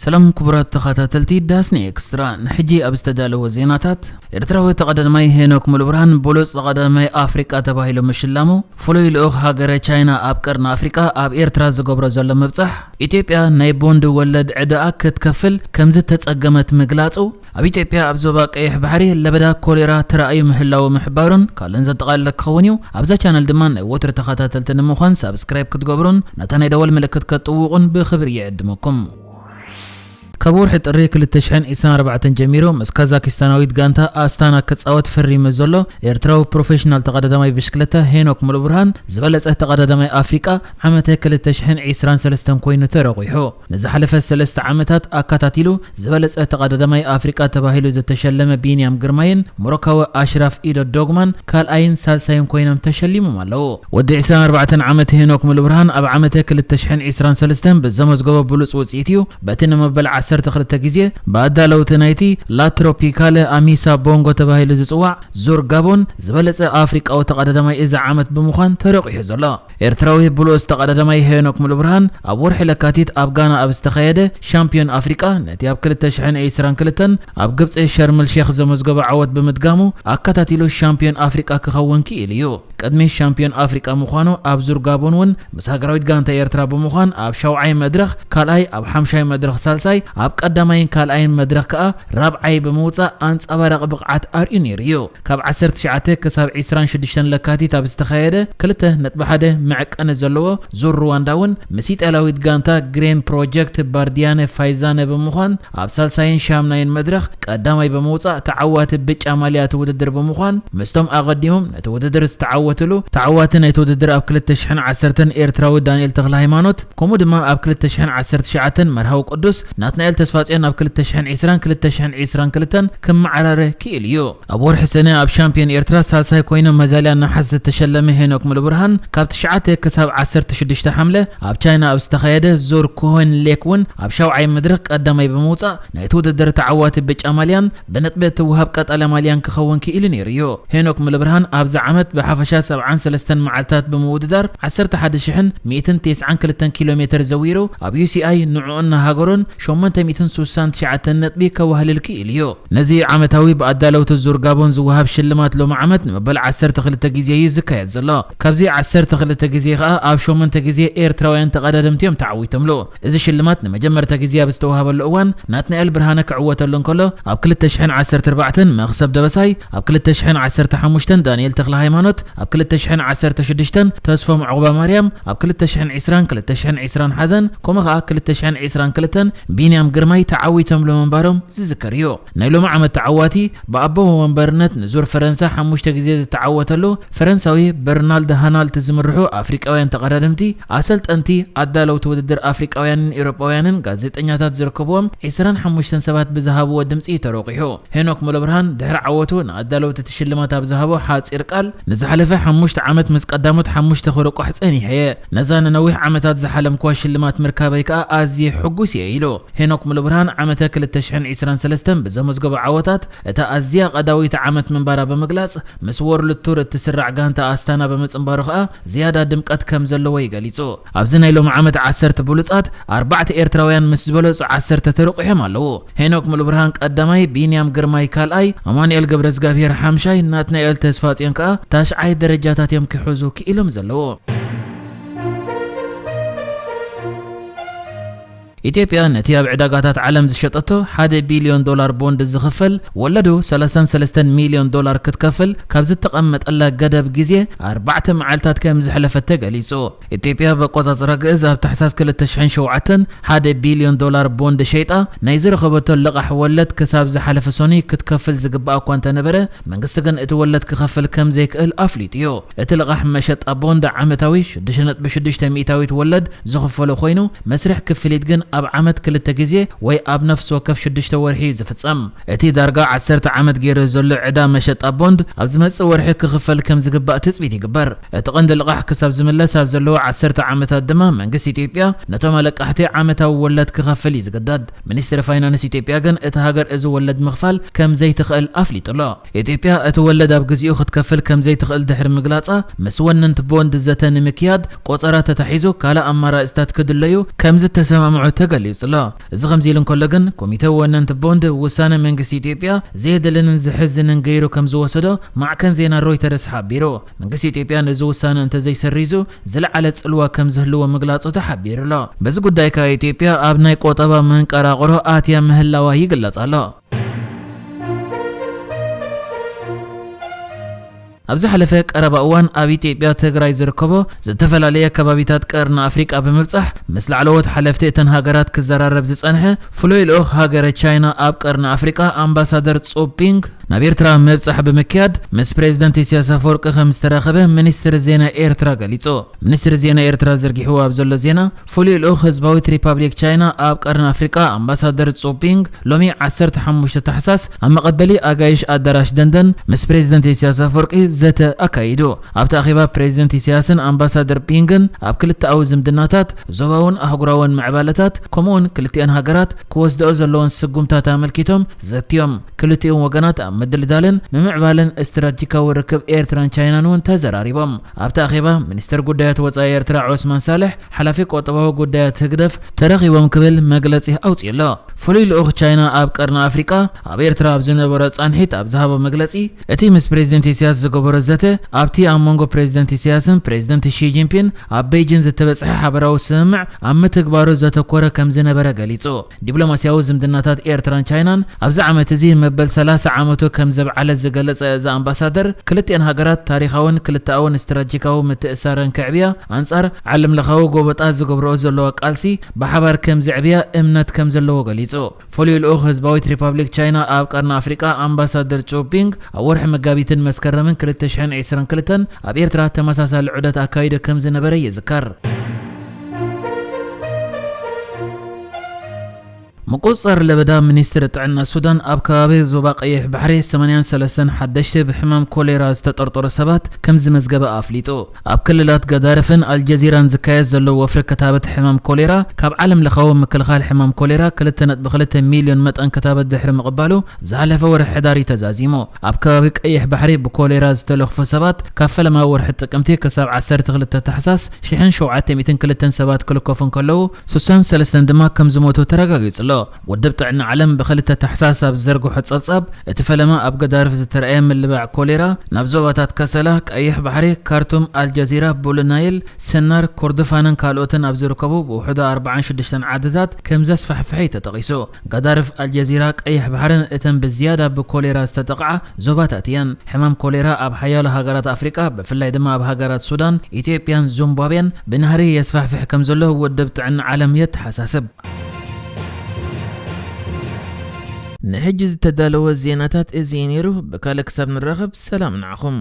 ሰላም ክቡራት ተኸታተልቲ ዳስኒ ኤክስትራ፣ ንሕጂ ኣብ ዝተዳለወ ዜናታት፣ ኤርትራዊ ተቐዳዳማይ ሄኖክ ሙሉብርሃን ብሉጽ ተቐዳዳማይ ኣፍሪቃ ተባሂሉ ምሽላሙ፣ ፍሉይ ልኡኽ ሃገረ ቻይና ኣብ ቀርኒ ኣፍሪቃ ኣብ ኤርትራ ዝገብሮ ዘሎ ምብጻሕ፣ ኢትዮጵያ ናይ ቦንድ ወለድ ዕዳኣ ክትከፍል ከም ዝተጸገመት ምግላጹ፣ ኣብ ኢትዮጵያ ኣብ ዞባ ቀይሕ ባሕሪ ለበዳ ኮሌራ ተራእዩ ምህላዉ ምሕባሩን ካልእን ዘጠቓለለ ክኸውን እዩ። ኣብዛ ቻነል ድማ ናይ ወትሩ ተኸታተልቲ ንምዃን ሳብስክራይብ ክትገብሩን ነታ ናይ ደወል ምልክት ከጥውቑን ብኽብሪ ይዕድመኩም። ካብ ወርሒ ጥሪ ክልተ ሽሕን ዕስራን ኣርባዕተን ጀሚሩ ምስ ካዛኪስታናዊት ጋንታ ኣስታና ክጻወት ፈሪሙ ዘሎ ኤርትራዊ ፕሮፌሽናል ተቐዳዳማይ ብሽክለታ ሄኖክ ሙሉብርሃን ዝበለጸ ተቐዳዳማይ ኣፍሪቃ ዓመተ ክልተ ሽሕን ዕስራን ሰለስተን ኮይኑ ተረቑሑ። ንዝሓለፈ ሰለስተ ዓመታት ኣከታቲሉ ዝበለጸ ተቐዳዳማይ ኣፍሪቃ ተባሂሉ ዝተሸለመ ቢንያም ግርማይን ሞሮካዊ ኣሽራፍ ኢዶ ዶግማን ካልኣይን ሳልሳይን ኮይኖም ተሸሊሞም ኣለዉ። ወዲ ዕስራን ኣርባዕተን ዓመት ሄኖክ ሙሉብርሃን ኣብ ዓመተ ክልተ ሽሕን ዕስራን ሰለስተን ብዘመዝገቦ ብሉጽ ውጽኢት እዩ በቲ ንመበል ዓሰርተ ክልተ ግዜ ብኣዳለውቲ ናይቲ ላ ትሮፒካለ ኣሚሳ ቦንጎ ተባሂሉ ዝጽዋዕ ዙር ጋቦን ዝበለጸ ኣፍሪቃዊ ተቐዳዳማይ እዚ ዓመት ብምዃን ተረቑሑ ዘሎ። ኤርትራዊ ብሉጽ ተቐዳዳማይ ሄኖክ ሙሉብርሃን ኣብ ወርሒ ለካቲት ኣብ ጋና ኣብ ዝተኻየደ ሻምፒዮን ኣፍሪቃ ነቲ ኣብ ክልተ ሽሕን ዕስራን ክልተን ኣብ ግብጺ ሸርምል ሼክ ዘመዝገቦ ዓወት ብምድጋሙ ኣከታቲሉ ሻምፒዮን ኣፍሪቃ ክኸውን ክኢሉ እዩ። ቅድሚ ሻምፒዮን ኣፍሪቃ ምዃኑ ኣብ ዙር ጋቦን እውን ምስ ሃገራዊት ጋንታ ኤርትራ ብምዃን ኣብ ሻውዓይ መድረኽ ካልኣይ፣ ኣብ ሓምሻይ መድረኽ ሳልሳይ፣ ኣብ ቀዳማይን ካልኣይን መድረኽ ከኣ ራብዓይ ብምውጻእ ኣንጻባራቒ ብቕዓት ኣርእዩ ነይሩ እዩ። ካብ ዓሰርተ ትሽዓተ ክሳብ ዕስራን ሽዱሽተን ለካቲት ኣብ ዝተኻየደ ክልተ ነጥቢ ሓደ መዕቀኒ ዘለዎ ዙር ሩዋንዳ እውን ምስ ኢጣልያዊት ጋንታ ግሬን ፕሮጀክት ባርዲያነ ፋይዛነ ብምዃን ኣብ ሳልሳይን ሻምናይን መድረኽ ቀዳማይ ብምውጻእ ተዓዋቲ ብጫ ማልያ እቲ ውድድር ብምዃን ምስቶም ኣቐዲሞም ነቲ ውድድር ዝተዓወትሉ ተዓዋቲ ናይቲ ውድድር ኣብ ክልተ ሽሕን ዓሰርተን ኤርትራዊ ዳንኤል ተኽለ ሃይማኖት ከምኡ ድማ ኣብ ክልተ ሽሕን ዓሰርተ ትሽዓተን መርሃዊ ቅዱስ ናትናኤል ተስፋጽዮን ኣብ ክልተ ሽሕን ዕስራን ክልተ ሽሕን ዕስራን ክልተን ክመዓራረ ክኢሉ እዩ። ኣብ ወርሒ ሰነ ኣብ ሻምፒዮን ኤርትራ ሳልሳይ ኮይኑ መዳልያ ነሓስ ዝተሸለመ ሄኖክ ሙሉብርሃን ካብ ትሽዓተ ክሳብ ዓሰርተ ሽዱሽተ ሓምለ ኣብ ቻይና ኣብ ዝተኻየደ ዙር ኩሆን ሌክ እውን ኣብ ሻውዓይ መድረኽ ቀዳማይ ብምውጻእ ናይቲ ውድድር ተዓዋቲ ብጫ ማልያን ብነጥቢ እትወሃብ ቀጠልያ ማልያን ክኸውን ክኢሉ ነይሩ እዩ። ሄኖክ ሙሉብርሃን ኣብዚ ዓመት ብሓፈሻ ሰብዓን ሰለስተን መዓልታት ብምውድዳር ዓሰርተ ሓደ ሽሕን ሚእትን ተስዓን ክልተን ኪሎ ሜትር ዘዊሩ ኣብ ዩ ሲ ኣይ ንዕኡን ንሃገሩን ሸሞንተ ሚእትን ስሳን ትሽዓተን ነጥቢ ከዋህልል ክኢሉ እዩ። ነዚ ዓመታዊ ብኣዳለውቲ ዙር ጋቦን ዝወሃብ ሽልማት ሎሚ ዓመት ንመበል ዓሰርተ ክልተ ግዜ እዩ ዝካየድ ዘሎ። ካብዚ ዓሰርተ ክልተ ግዜ ከኣ ኣብ ሸሞንተ ግዜ ኤርትራውያን ተቐዳደምቲ እዮም ተዓዊቶምሉ። እዚ ሽልማት ንመጀመርታ ግዜ ኣብ ዝተዋህበሉ እዋን ናትናኤል ብርሃነ ክዕወተሉ እንከሎ፣ ኣብ ክልተ ሽሕን ዓሰርተ ኣርባዕተን መኽሰብ ደበሳይ፣ ኣብ ክልተ ሽሕን ዓሰርተ ሓሙሽተን ዳንኤል ተኽለ ሃይማኖት፣ ኣብ ክልተ ሽሕን ዓሰርተ ሽዱሽተን ተስፎም ዑቕባ ማርያም፣ ኣብ ክልተ ሽሕን ዕስራን ክልተ ሽሕን ዕስራን ሓደን ከምኡ ከኣ ክልተ ሽሕን ዕስራን ክልተን ቢንያም ግርማይ ተዓዊቶምሉ ምንባሮም ዝዝከር እዩ። ናይ ሎሚ ዓመት ተዓዋቲ ብኣቦ ወንበርነት ንዙር ፈረንሳ ሓሙሽተ ግዜ ዝተዓወተሉ ፈረንሳዊ በርናልድ ሃናልት ዝምርሑ ኣፍሪቃውያን ተቐዳደምቲ፣ ኣሰልጠንቲ፣ ኣዳለውቲ ውድድር ኣፍሪቃውያንን ኤውሮጳውያንን ጋዜጠኛታት ዝርከብዎም ዕስራን ሓሙሽተን ሰባት ብዝሃብዎ ድምጺ ተሮቂሑ። ሄኖክ ሙሉብርሃን ድሕሪ ዓወቱ ንኣዳለውቲ እቲ ሽልማት ኣብ ዝሃቦ ሓጺር ቃል፣ "ንዝሓለፈ ሓሙሽተ ዓመት ምስ ቀዳሞት ሓሙሽተ ክርቋሕ ጸኒሐ እየ። ነዛ ንነዊሕ ዓመታት ዝሓለምክዋ ሽልማት ምርካበይ ከኣ ኣዝየ ሕጉስ እየ" ኢሉ። ሄኖክ ሙሉብርሃን ዓመተ ክልተ ሽሕን ዕስራን ሰለስተን ብዘመዝገቦ ዓወታት እታ ኣዝያ ቀዳዊት ዓመት ምንባራ ብምግላጽ፣ ምስ ወርልድ ቱር እትስራዕ ጋንታ ኣስታና ብምጽንባሩ ከኣ ዝያዳ ድምቀት ከም ዘለዎ እዩ ገሊጹ። ኣብዚ ናይ ሎሚ ዓመት ዓሰርተ ብሉጻት ኣርባዕተ ኤርትራውያን ምስ ዝበለጹ ዓሰርተ ተረቑሖም ኣለዉ። ሄኖክ ሙሉብርሃን ቀዳማይ፣ ቢንያም ግርማይ ካልኣይ፣ ኣማኑኤል ገብረዝጋብሄር ሓምሻይ፣ ናትናኤል ተስፋጽዮን ከኣ ታሽዓይ ደረጃታት እዮም ክሕዙ ክኢሎም ዘለዉ። ኢትዮጵያ ነቲ ኣብ ዕዳጋታት ዓለም ዝሸጠቶ ሓደ ቢልዮን ዶላር ቦንድ ዝኽፈል ወለዱ ሰላሳን ሰለስተን ሚልዮን ዶላር ክትከፍል ካብ ዝተቐመጠላ ገደብ ግዜ ኣርባዕተ መዓልታት ከም ዝሕለፈት ተገሊጹ። ኢትዮጵያ ብኣቆጻጽራ ግእዝ ኣብ ታሕሳስ ክልተ ሽሕን ሸውዓተን ሓደ ቢልዮን ዶላር ቦንድ ሸይጣ ናይ ዝረኸበቶ ልቓሕ ወለድ ክሳብ ዝሓለፈ ሰኑይ ክትከፍል ዝግባኣ እኳ እንተነበረ፣ መንግስቲ ግን እቲ ወለድ ክኸፍል ከም ዘይክእል ኣፍሊጡ እዩ። እቲ ልቓሕ መሸጣ ቦንድ ዓመታዊ ሽዱሽተ ነጥቢ ሽዱሽተ ሚእታዊት ወለድ ዝኽፈሎ ኮይኑ፣ መስርሕ ክፍሊት ግን ኣብ ዓመት ክልተ ግዜ ወይ ኣብ ነፍሲ ወከፍ ሽዱሽተ ወርሒ እዩ ዝፍጸም። እቲ ዳርጋ ዓሰርተ ዓመት ገይሩ ዘሎ ዕዳ መሸጣ ቦንድ ኣብ ዝመጽእ ወርሒ ክኽፈል ከም ዝግባእ ትጽቢት ይግበር። እቲ ቀንዲ ልቓሕ ክሳብ ዝምለስ ኣብ ዘለዎ ዓሰርተ ዓመታት ድማ መንግስቲ ኢትዮጵያ ነቶም ኣለቃሕቲ ዓመታዊ ወለድ ክኸፍል እዩ ዝግደድ። ሚኒስትሪ ፋይናንስ ኢትዮጵያ ግን እታ ሃገር እዚ ወለድ ምኽፋል ከም ዘይትኽእል ኣፍሊጡ ኣሎ። ኢትዮጵያ እቲ ወለድ ኣብ ግዚኡ ክትከፍል ከም ዘይትኽእል ድሕሪ ምግላጻ፣ ምስ ወነንቲ ቦንድ ዘተ ንምክያድ ቆጸራ ተታሒዙ ካልእ ኣማራጺታት ክድለዩ ከም ዝተሰማምዑ ተገሊጹ ኣሎ። እዚ ከምዚ ኢሉ እንከሎ ግን፣ ኮሚተ ወነንቲ ቦንድ ውሳነ መንግስቲ ኢትዮጵያ ዘየድልንን ዘሕዝንን ገይሩ ከም ዝወሰዶ ማዕከን ዜና ሮይተርስ ሓቢሩ። መንግስቲ ኢትዮጵያ ነዚ ውሳነ እንተዘይሰሪዙ ዝለዓለ ጽልዋ ከም ዝህልዎ ምግላጹ ተሓቢሩ ኣሎ። በዚ ጉዳይ ከኣ ኢትዮጵያ ኣብ ናይ ቆጠባ መንቀራቕሮ ኣትያ ምህላዋ ይግለጽ ኣሎ። ኣብ ዝሓለፈ ቀረባ እዋን ኣብ ኢትዮጵያ ትግራይ ዝርከቦ ዝተፈላለየ ከባቢታት ቀርኒ ኣፍሪቃ ብምብጻሕ ምስ ላዕለዎት ሓለፍቲ እተን ሃገራት ክዘራረብ ዝጸንሐ ፍሉይ ልኡኽ ሃገረ ቻይና ኣብ ቀርኒ ኣፍሪቃ ኣምባሳደር ጹ ፒንግ ናብ ኤርትራ ምብጻሕ ብምክያድ ምስ ፕሬዝደንት ኢሳያስ ኣፈወርቂ ከም ዝተራኸበ ሚኒስትሪ ዜና ኤርትራ ገሊጹ። ሚኒስትሪ ዜና ኤርትራ ዘርጊሕዎ ኣብ ዘሎ ዜና፣ ፍሉይ ልኡኽ ህዝባዊት ሪፓብሊክ ቻይና ኣብ ቀርኒ ኣፍሪቃ ኣምባሳደር ጹ ፒንግ ሎሚ ዓሰርተ ሓሙሽተ ታሕሳስ ኣብ መቐበሊ ኣጋይሽ ኣዳራሽ ደንደን ምስ ፕሬዝደንት ኢሳያስ ኣፈወርቂ ዘተ ኣካይዱ። ኣብቲ ኣኼባ ፕሬዝደንት ኢሳያስን ኣምባሳደር ፒንግን ኣብ ክልተኣዊ ዝምድናታት፣ ዞባውን ኣህጉራውን ምዕባለታት ከምኡውን ክልቲኣን ሃገራት ክወስድኦ ዘለወን ስጉምታት ኣመልኪቶም ዘትዮም። ክልቲኦም ወገናት ኣብ ምድልዳልን ምምዕባልን ስትራቴጂካዊ ርክብ ኤርትራን ቻይናን እውን ተዘራሪቦም። ኣብቲ ኣኼባ ሚኒስትር ጉዳያት ወጻኢ ኤርትራ ዑስማን ሳልሕ፣ ሓላፊ ቆጠባዊ ጉዳያት ህግደፍ ተረኺቦም ክብል መግለጺ ኣውጺኡ ኣሎ። ፍሉይ ልኡኽ ቻይና ኣብ ቀርኒ ኣፍሪቃ ኣብ ኤርትራ ኣብ ዝነበሮ ጻንሒት ኣብ ዝሃቦ መግለጺ፣ እቲ ምስ ፕሬዝደንት ኢሳያስ ዝገበሮ ዘተ ኣብቲ ኣብ መንጎ ፕሬዝደንት ኢሳያስን ፕሬዝደንት ሺ ጂንፒን ኣብ ቤይጂን ዝተበጽሐ ሓበራዊ ስምምዕ ኣብ ምትግባሩ ዘተኮረ ከም ዝነበረ ገሊጹ። ዲፕሎማስያዊ ዝምድናታት ኤርትራን ቻይናን ኣብዚ ዓመት እዚ መበል ሰላሳ ዓመቱ ከም ዘብዓለ ዝገለጸ እዚ ኣምባሳደር፣ ክልቲኣን ሃገራት ታሪኻውን ክልተኣውን ስትራቴጂካዊ ምትእስሳረን ከዕብያ፣ ኣንጻር ዓለምለኻዊ ጎበጣ ዝገብርኦ ዘለዋ ቃልሲ ብሓባር ከም ዘዕብያ እምነት ከም ዘለዎ ገሊጹ። ፍሉይ ልኡኽ ህዝባዊት ሪፓብሊክ ቻይና ኣብ ቀርኒ ኣፍሪቃ ኣምባሳደር ጩ ፒንግ ኣብ ወርሒ መጋቢትን መስከረምን ክልተ ሽሕን ዕስራን ክልተን ኣብ ኤርትራ ተመሳሳሊ ዑደት ኣካይዱ ከም ዝነበረ ይዝከር። ምቁጽጻር ለበዳ ሚኒስትሪ ጥዕና ሱዳን ኣብ ከባቢ ዞባ ቀይሕ ባሕሪ ሰማንያን ሰለስተን ሓደሽቲ ብሕማም ኮሌራ ዝተጠርጠሩ ሰባት ከም ዝመዝገበ ኣፍሊጡ። ኣብ ክልላት ገዳርፍን ኣልጀዚራን ዝካየድ ዘሎ ወፍሪ ክታበት ሕማም ኮሌራ፣ ካብ ዓለም ለኻዊ ምክልኻል ሕማም ኮሌራ ክልተ ነጥቢ ክልተ ሚልዮን መጠን ክታበት ድሕሪ ምቕባሉ፣ ዝሓለፈ ወርሒ ሕዳር እዩ ተዛዚሙ። ኣብ ከባቢ ቀይሕ ባሕሪ ብኮሌራ ዝተለኽፉ ሰባት ካብ ፈለማ ወርሒ ጥቅምቲ ክሳብ ዓሰርተ ክልተ ታሕሳስ ሽሕን ሸውዓተ ሚእትን ክልተን ሰባት ክልከፉ እንከለዉ፣ ስሳን ሰለስተን ድማ ከም ዝሞቱ ተረጋጊጹ ኣሎ። ውድብ ጥዕና ዓለም ብክልተ ታሕሳስ ኣብ ዝዘርግሖ ጸብጻብ፣ እቲ ፈለማ ኣብ ገዳርፍ ዝተረኣየ ምልባዕ ኮሌራ ናብ ዞባታት ከሰላ፣ ቀይሕ ባሕሪ፣ ካርቱም፣ ኣልጀዚራ፣ ቡሉ ናይል፣ ሰናር፣ ኮርዶፋንን ካልኦትን ኣብ ዝርከቡ ብውሕዱ ኣርባዓን ሽዱሽተን ዓድታት ከም ዘስፋሕፍሐ እዩ ተጠቒሱ። ገዳርፍ፣ ኣልጀዚራ፣ ቀይሕ ባሕርን እተን ብዝያዳ ብኮሌራ ዝተጠቕዓ ዞባታት እየን። ሕማም ኮሌራ ኣብ ሓያሎ ሃገራት ኣፍሪቃ፣ ብፍላይ ድማ ኣብ ሃገራት ሱዳን፣ ኢትዮጵያን ዚምባብዌን ብናህሪ የስፋሕፍሕ ከም ዘሎ ውድብ ጥዕና ዓለም የተሓሳስብ። ንሕጂ ዝተዳለወ ዜናታት እዚ እዩ ነይሩ። ብካልእ ክሳብ ንራኸብ፣ ሰላም ንዓኹም።